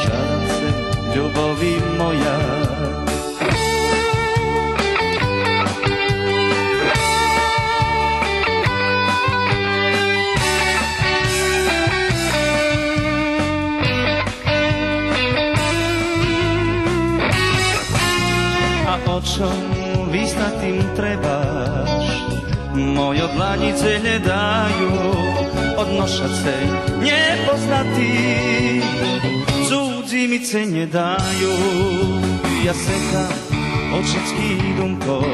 жадам це, любови моя. А о чом вистатим требаш? Мойо дланї це глєдаю, одноша це нєпознати. Цудзи ми це нє даю. Я сетам очицки, думко,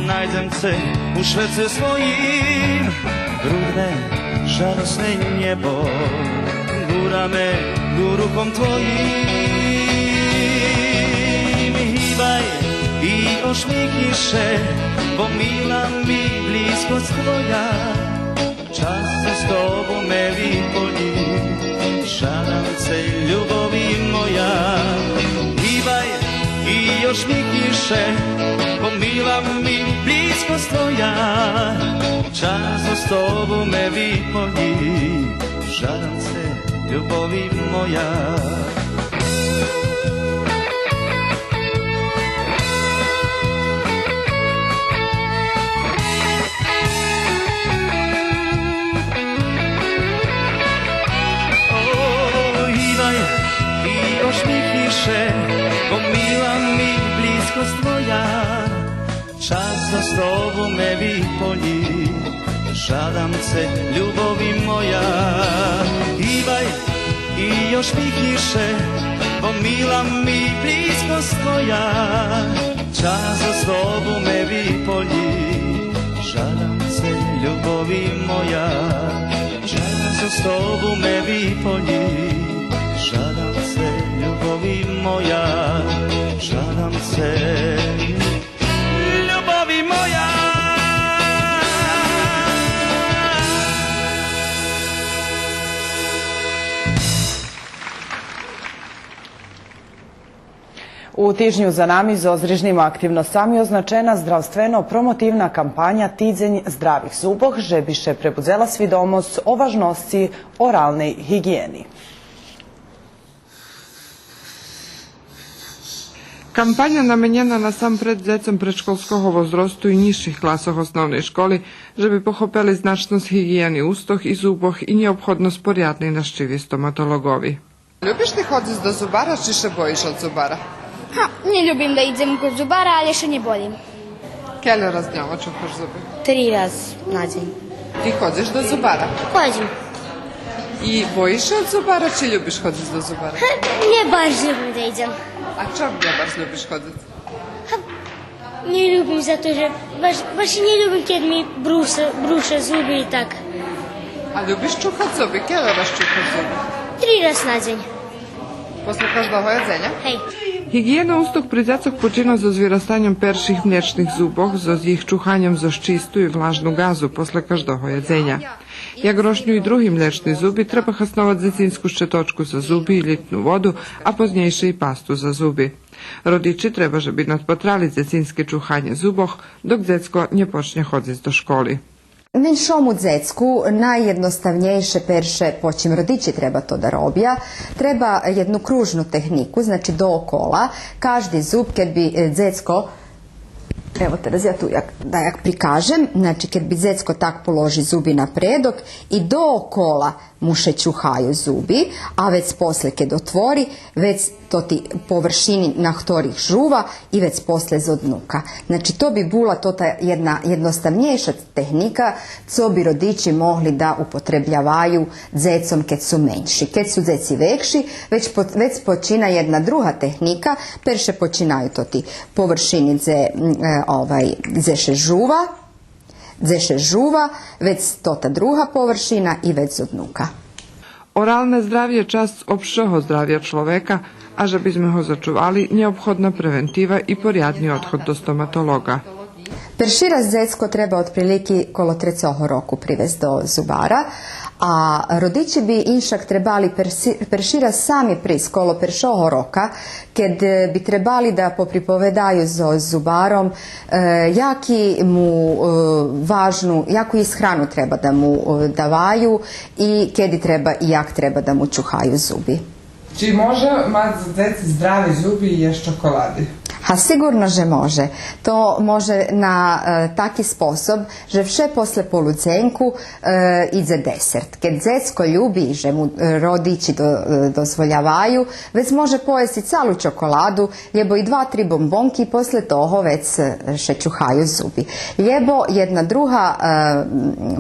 найдзем це у швеце своїм. Брудне, жалосне нєбо, гураме гу руком твоїм. Гибай и ошмихни ше, бо мила ми близкосц твоя. Час зоз тобу ме виполнї, жадам це, любови моя. Гибай и ошмихни ше, бо мила ми близкосц твоя. Час зоз тобу ме виполнї, жадам це, любови моя. О, гибай Час зоз тобу ме виполї, жадам це, любови моя. Хибай и još пикнїше, бо мила ми блїзкост твоя. Час зоз тобу ме виполї, жадам це, любови моя. Час зоз тобу ме виполї, жадам це, любови моя, жадам це, любови моя. У тижню за нами зоз рижним активносцами означена здравствено-промотивна кампаня Тидзень здравих зубох, же би ше пребудзела свидомосц о важносци оралней гиґиєни. Кампаня наменєна насампред дзецом предшколского возросту и нїзших класох основней школи, же би похопели значносц гиґиєни устох и зубох и нєобходносц порядней нащиви стоматолоґови. Любиш ти ходзиц до зубара, чи ше боїш од зубара? Га, нє любим да идзем код зубара, але ше нє боїм. Кельо раз дньово чухаш зуби? Три раз на дзень. Ти ходзиш до зубара? Ходзим. И боїш ше од зубара, чи любиш ходзиц до зубара? Га, нє баш любим да идзем. А чом нє баш любиш ходзиц? Га, нє любим, зато же баш, баш нє любим кед ми бруша, бруша зуби и так. А любиш чухац зуби? Кельо раз чухаш зуби? Три раз на дзень. После каждого єдзеня? Гей. Гиґиєна устох при дзецох почина зоз вирастаньом перших млєчних зубох, зоз їх чуханьом зоз чисту и влажну ґазу после каждого єдзеня. Як рошню и други млєчни зуби, треба хасновац дзецинску щеточку за зуби и лїтну воду, а познєйше и пасту за зуби. Родичи треба же би надпатрали дзецинске чуханє зубох, док дзецко нє почнє ходзиц до школи. Меншому дзецку найєдноставнєйше перше, по чим родичи треба то да робя, треба єдну кружну технику, значи доокола, кажди зуб, кед би, е, дзецко, ево тераз я ту як, даяк прикажем, значи кед би дзецко так положи зуби напредок и доокола му ше чухаю зуби, а вец после кед отвори, вец тоти површини на хторих жува и вец после зоднука. Значи, то би була тота єдна єдноставнєйша техника, цо би родичи могли да употребяваю дзецом кед су менши. Кед су дзеци векши, вец по-, вец почина єдна друга техника, перше починаю тоти површини дзе, м, е, овай, дзе ше жува, дзе ше жува, вец тота друга површина и вец зоднука. Оралне здравє часц обшого здравя чловека, а же би зме го зачували, нєобходна превентива и порядни одход до стоматолоґа. Перши раз дзецко треба отприлики коло трецого року привесц до зубара, а родичи би иншак требали перши, перши раз сами присц коло першого рока, кед, е, би требали да поприповедаю зоз зубаром, е, яки му, е, важну, яку исхрану треба да му, е, даваю и кеди треба и як треба да му чухаю зуби. Чи може мац дзеци здрави зуби и єсц чоколади? Га, сиґурно же може. То може на, е, таки способ же вше после полудзенку, е, идзе десерт. Кед дзецко люби, же му, е, родичи до-, е, дозволяваю, вец може поєсц и цалу чоколаду, лєбо и два-три бомбонки, после того вец, е, ше чухаю зуби. Лєбо єдна друга, е,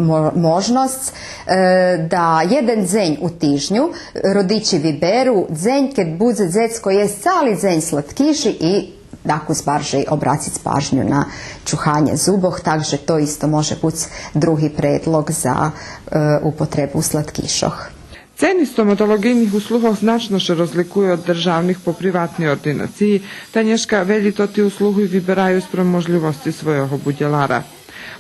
мо-, можносц, е, да єден дзень у тижню родичи виберу дзень кед будзе дзецко єсц цали дзень сладкиши и дакус баржей обрациц пажню на чуханє зубох, так же то исто може буц други предлоґ за, е, употребу сладкишох. Цени стоматолоґийних услугох значно ше розликую од державних по приватни ординациї, та нєшка велї тоти услуги вибераю спром можлївосци свойого будєлара.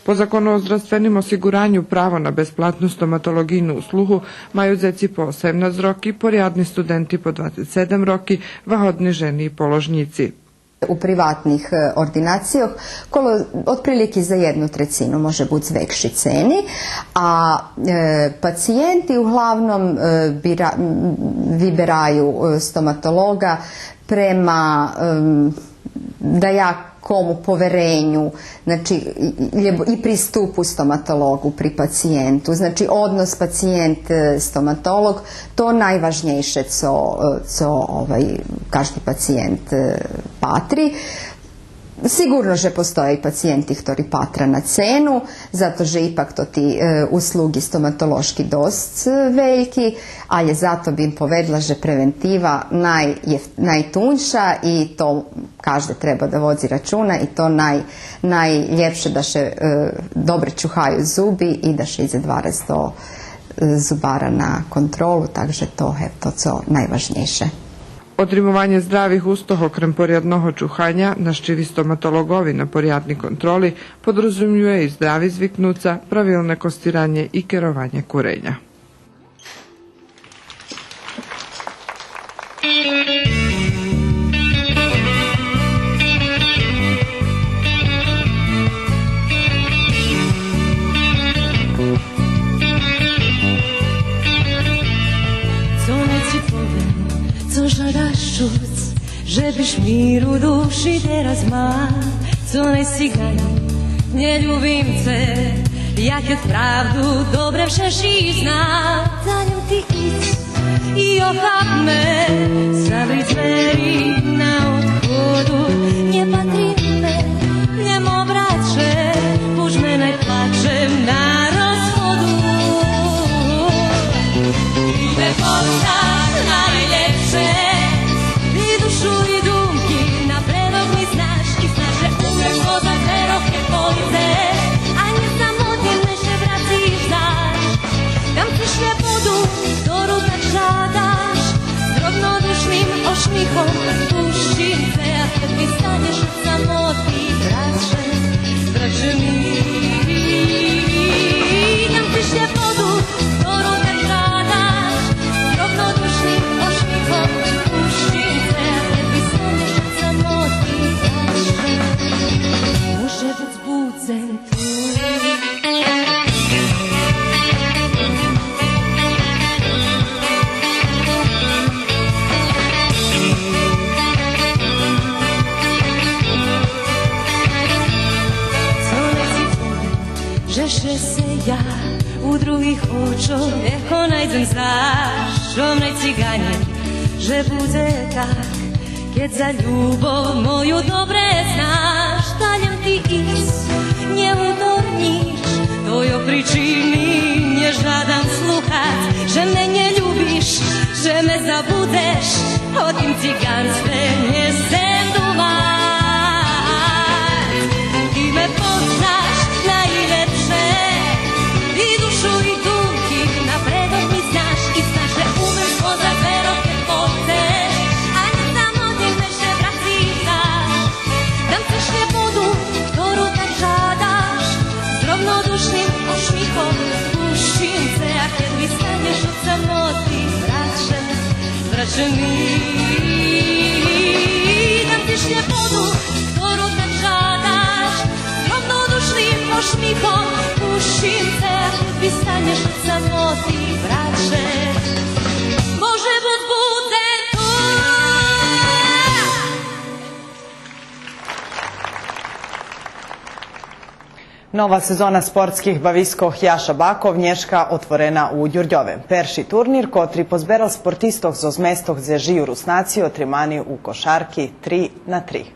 По Закону о здравственим осиґураню право на безплатну стоматолоґийну услугу маю дзеци по осемнац роки, порядни студенти по двацец седем роки, вагодни жени и положнїци. У приватних, е, ординацийох коло, отприлики за єдну трецину може буц векши цени, а, е, пациєнти углавном, е, бира-, м, вибераю, е, стоматолоґа према, ем, даякому повереню, значи, и, и, лєбо и приступу стоматолоґу при пациєнту, значи, однос пациєнт, е, стоматолоґ, то найважнєйше цо, е, цо, овай, кажди пациєнт, е, патри. Сиґурно же постоя и пациєнти хтори патра на цену, зато же ипак тоти, е, услуги стоматолошки досц, е, вельки, алє зато бим поведла же превентива най-, єф-, найтуньша и то кажде треба да водзи рачуна и то най-, найлєпше да ше, е, добре чухаю зуби и да ше идзе два раз до, е, зубара на контролу, так же то, гевто, цо найважнєйше. Отримованє здравих устох окрем порядного чуханя, нащиви стоматолоґови на порядни контроли, подрозумює и здрави звикнуца, правилне костиранє и керованє куреня. Цо най ци повем, цо жадаш чуц, же биш мир у души тераз мал, цо най ци ґанїм, нє любим це, я кед правду добре вше ши знам. Та лєм ти идз и охап ме, заври двери на одходу, нє патри ме, нє мо братче, пущ ме, най плачем на розходу. Ти ме познаєш найлєпше, и душу, и думки, напредок ми знаш, и знаш же умрем позад дверох кед полїдзеш, а нє самотни ше врациш заш. Дам ци шлєбоду, хтору так жадаш, з ровнодушним ошмихом пущим це, а кед вистанєш од самоти, братче, братче милий. Дам ци шлєбоду, хтору так жадаш, з ровнодушним ошмихом пущим це, а кед вистанєш од самоти, братче, може буц будзем ту. Цо най ци повем, же ше я у других очох лєгко найдзем заш, цо най ци ґанїм, же будзе так, кед за любов мою добре знаш. Та лєм ти идз, нє уторнїч, тойо причини нє жадам слухац, же ме нє любиш, же ме забудзеш, о тим циґанстве нє сцем думац. Ти ме познаєш найлєпше, и душу, и думки, напредок ми знаш, и знаш же умрем позад дверох кед полїдзеш, а нє самотни ше врациш заш. Дам ци шлєбоду, хтору так жадаш, з ровнодушним ошмихом пущим це, а кед вистанєш од самоти, братче, братче милий. Дам ци шлєбоду, хтору так жадаш, з ровнодушним ошмихом пущим це, а кед вистанєш од самоти, братче, може буц будзем ту. Нова сезона спортских бавискох Яша Баков нєшка отворена у Дюрдьове. Перши турнир, котри позберал спортистох зоз местох дзе жию Руснаци, отримани у кошарки три на три.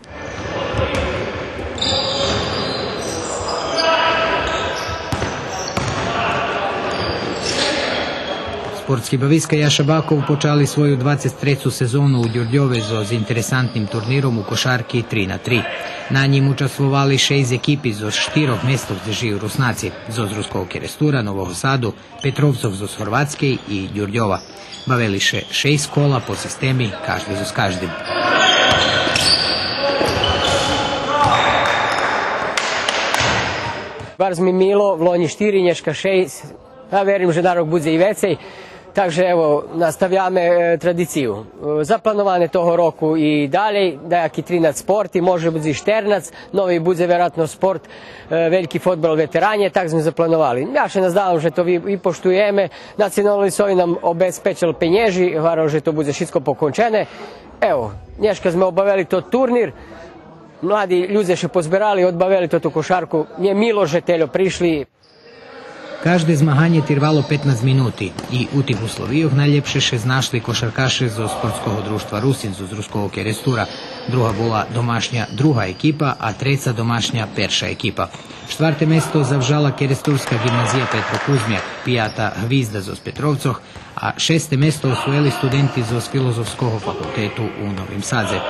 Спортски бависка Яша Баков почали свою двацец трецу сезону у Дюрдьове зоз интересантним турниром у кошарки три на три. На нїм участвовали шейсц екипи зоз штирох местох дзе жию Руснаци, зоз Руского Керестура, Нового Саду, Петровцох зоз Горватскей и Дюрдьова. Бавели ше шейсц кола по системи кажди зоз каждим. Барз ми мило, влонї штири, нєшка шейсц, а верим же на рок будзе и вецей. Так же, ево, наставяме, е, традицию. Е, заплановане того року и далєй, даяки тринац спорти, може буц и штернац, нови будзе вероятно спорт, е, вельки фодбал ветеранє, так зме заплановали. Я ше наздавам же то ви-, випоштуєме. Национални союз нам обезпечел пенєжи, гварел же то будзе шицко покончене. Ево, нєшка зме обавели тот турнир. Млади людзе ше позберали, одбавели тоту кошарку. Мнє мило же тельо пришли. Кажде змаганє тирвало петнац минути и у тих условийох найлєпше ше знашли кошаркаше зоз Спортского дружтва Русин зоз Руского Керестура. Друга була домашня друга екипа, а треца домашня перша екипа. Штварте место завжала Керестурска ґимназия „Петро Кузмяк“, пията „Гвизда“ зоз Петровцох, а шесте место освоєли студенти зоз Филозофского факултету у Новим Садзе.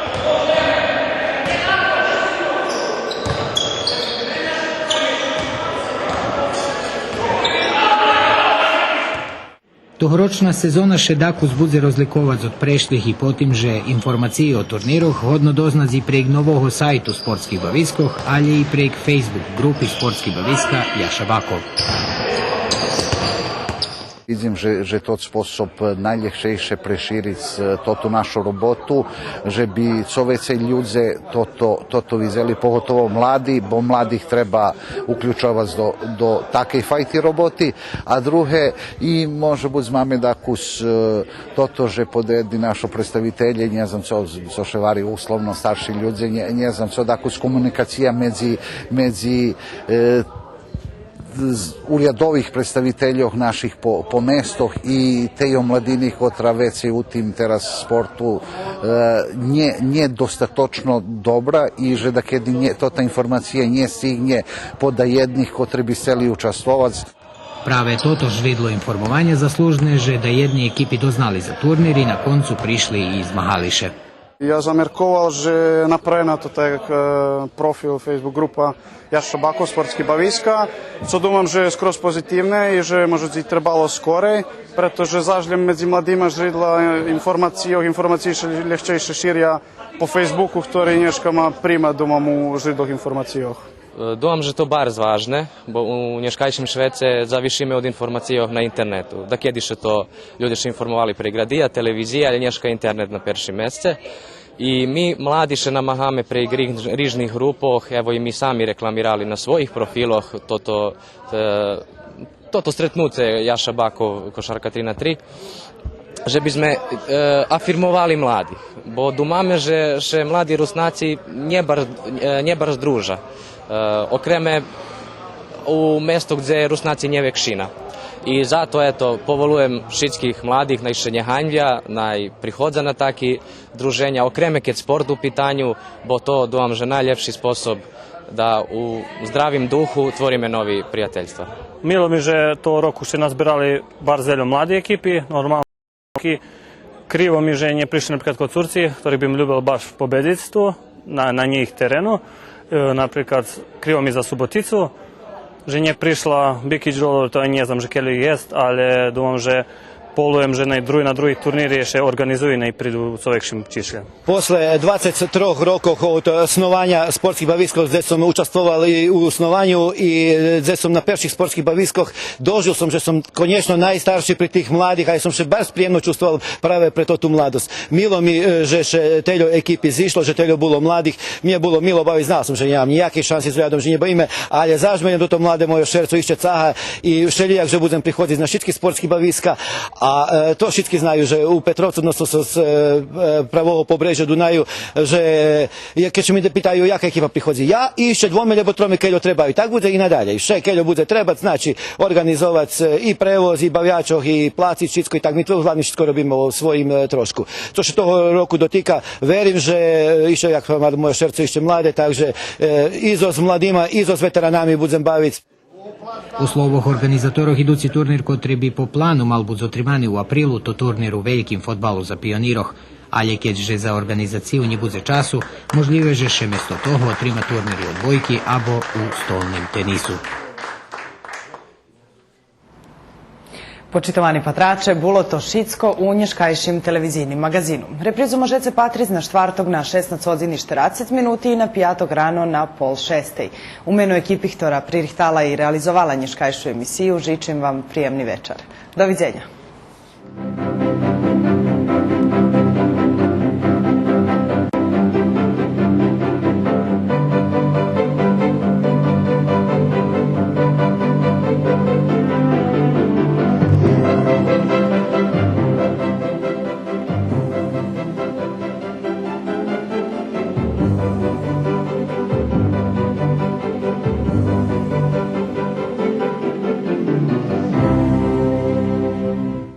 Тогорочна сезона ше дакус будзе розликовац од прешлих и по тим же информациї о турнирох годно дознац и прейґ нового сайту Спортских бавискох, алє и прейґ Facebook ґрупи Спортски бависка „Яша Баков“. Видзим же, же тот способ найлєгчейше прешириц, е, тоту нашу роботу, же би цо вецей людзе тото, тото видзели, поготово млади, бо младих треба уключовац до, до такей файти роботи. А друге, и може буц маме дакус, е, тото же поєдни нашо представителє, нє знам цо, цо ше гвари условно старши людзе, нє, нє знам цо, дакус комуникация медзи, медзи, е, з-, урядових представительох наших по, по местох и тей омладини котра вецей у тим тераз спорту, е, нє, нє достаточно добра и же дакеди нє, тота информация нє стигнє по даєдних котри би сцели участвовац. Праве тото жридло информованя заслужне же даєдни екипи дознали за турнир и на концу пришли и змагали ше. Я замерковал же направена тота як, е, профил, Facebook ґрупа „Яша Баков, Спортски бависка“, цо думам же є скроз позитивне и же може би и требало скорей, прето же заш лєм медзи младима жридла, е, информацийох, информациї ше лєгчейше ширя по Фейсбуку, хтори нєшка ма прима, думам, у жридлох информацийох. Е, думам же то барз важне, бо у нєшкайшим швеце завишиме од информацийох на интернету. Дакеди ше то людзе ше информовали прейґ радия, телевизия, алє нєшка интернет на першим месце. И ми, млади, ше намагаме прейґ риж-, рижних ґрупох, ево и ми сами рекламирали на своїх профилох тото, е, тото стретнуце „Яша Баков, кошарка три на три“, же би зме, е, афирмовали младих, бо думаме же, же млади Руснаци нє бар-, е, нє барз дружа, е, окреме у место дзе Руснаци нє векшина. И зато, ето, поволуєм шицких младих, най ше нє ганьбя, най приходза на таки друженя, окреме кед спорт у питаню, бо то, думам же, найлєпши способ да у здравим духу твориме нови приятельства. Мило ми же того року ше назбирали барз вельо млади екипи, нормално. Криво ми же нє пришли, наприклад, Коцурци, хторих бим любел баш победзиц ту, на, на нїх терену. Е, наприклад, криво ми за Суботицу, же нє пришла Бикич Ролор, то нє знам же кельо єст, алє думам же, полуєм же най други, на други турнири ше орґанизую, най приду у цо векшим чишлє. После двацец трох рокох од основаня Спортских бавискох, дзе сом участвовал и у основаню, и дзе сом на перших Спортских бавискох, дожил сом же сом конєчно найстарши при тих младих, а я сом ше барз приємно чувствовал праве пре тоту младосц. Мило ми, е, же ше тельо екипи зишло, же тельо було младих. Мнє було мило бавиц, знал сом же нємам нїяки шанси з оглядом же нє бавиме, алє заш ме до тото младе мойо шерцо ище цага и вшелїяк же будзем приходзиц на шицки Спортски бависка, а, е, то шицки знаю же у Петровцу, односно з, з, е, е, правого побрежа Дунаю, же, е, кед ше ме питаю яка екипа приходзи, я и ище двоме лєбо троме кельо требаю. Так будзе и надалєй. Вше кельо будзе требац, значи, орґанизовац, е, и превоз, и бавячох, и плациц, шицко, и так ми ту главним шицко робиме о своїм, е, трошку. Цо ше того року дотика, верим же, е, ище, як гварим, мойо шерцо ище младе, так же, е, и зоз младима, и зоз ветеранами будзем бавиц. У словох орґанизаторох, идуци турнир котри би по плану мал буц отримани у априлу, то турнир у вельким фодбалу за пионирох. Алє кед же за орґанизацию нє будзе часу, можлїве же ше место того отрима турнир и одбойки або у столним тенису. Почитовани патраче, було то шицко у нєшкайшим телевизийним маґазину. Репризу можеце патриц на штварток на шеснац годзин и штерацец минути и на пияток рано на пол шестей. У мено екипи хтора пририхтала и реализовала нєшкайшу емисию, жичим вам приємни вечар. До видзеня.